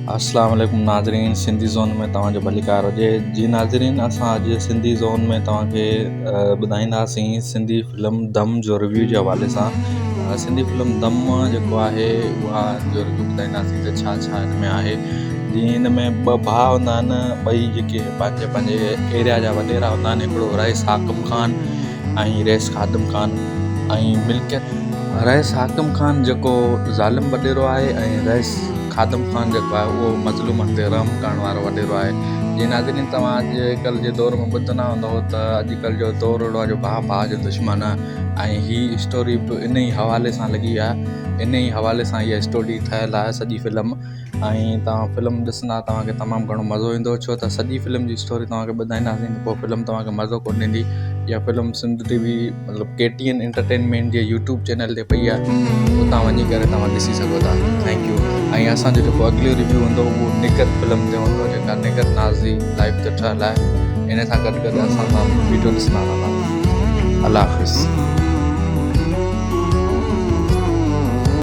اسلام عليڪم ناظرين سنڌي زون ۾ توهان جو ڀليڪار هجي جي ناظرين اسان اڄ سنڌي زون ۾ توهان کي ٻڌائينداسين سنڌي فلم دم جو ريويو جي حوالي سان سنڌي فلم دم جيڪو آهي اها جو ريويو ٻڌائينداسين ته ڇا ڇا هن ۾ آهي جي هن ۾ ٻه ڀاء هوندا آهن ٻئي جيڪي پنهنجي پنهنجي ايريا جا وڏيرا هوندا آهن هڪڙو رئيس حاڪم خان ۽ رئيس خادم خان ۽ ملڪيت رئيس حاڪم خان جيڪو ظالم وڏيرو آهي ۽ رئيس خادم خان جيڪو آهي اهو مظلومن تي رحم ڪرڻ وارو وڏيرو آهي. جي ناظرين توهان اڄ ڪلهه جي دور ۾ ٻڌندا هوندؤ ته اڄ ڪلهه جو دور اهڙو آهي جو ڀاء ڀاء جو دشمن آهي ۽ هي اسٽوري به ان ئي حوالي سان لڳي آهي ان ئي حوالي سان هيء اسٽوري ٺهيل آهي سڄي فلم ۽ توهان فلم ڏسندا توهان کي تمام گهڻو مزو ايندو ڇو ته سڄي فلم جي اسٽوري توهان کي ٻڌائينداسين ته پوء فلم توهان کي مزو ڪونه ڏيندي اها فلم سنڌ ٽي وي مطلب ڪي ٽي اين انٽرٽينمينٽ جي يوٽيوب چينل تي پئي آهي اتان وڃي ڪري توهان ڏسي سگهو ٿا thank you ۽ اسان جو جيڪو اڳلو ريويو هوندو اهو نگهت فلم تي هوندو جيڪا نگهت ناز جي لائف تي ٺهيل آهي ان سان گڏ گڏ اسان سان ويڊيو ڏسندا رهندا الله حافظ.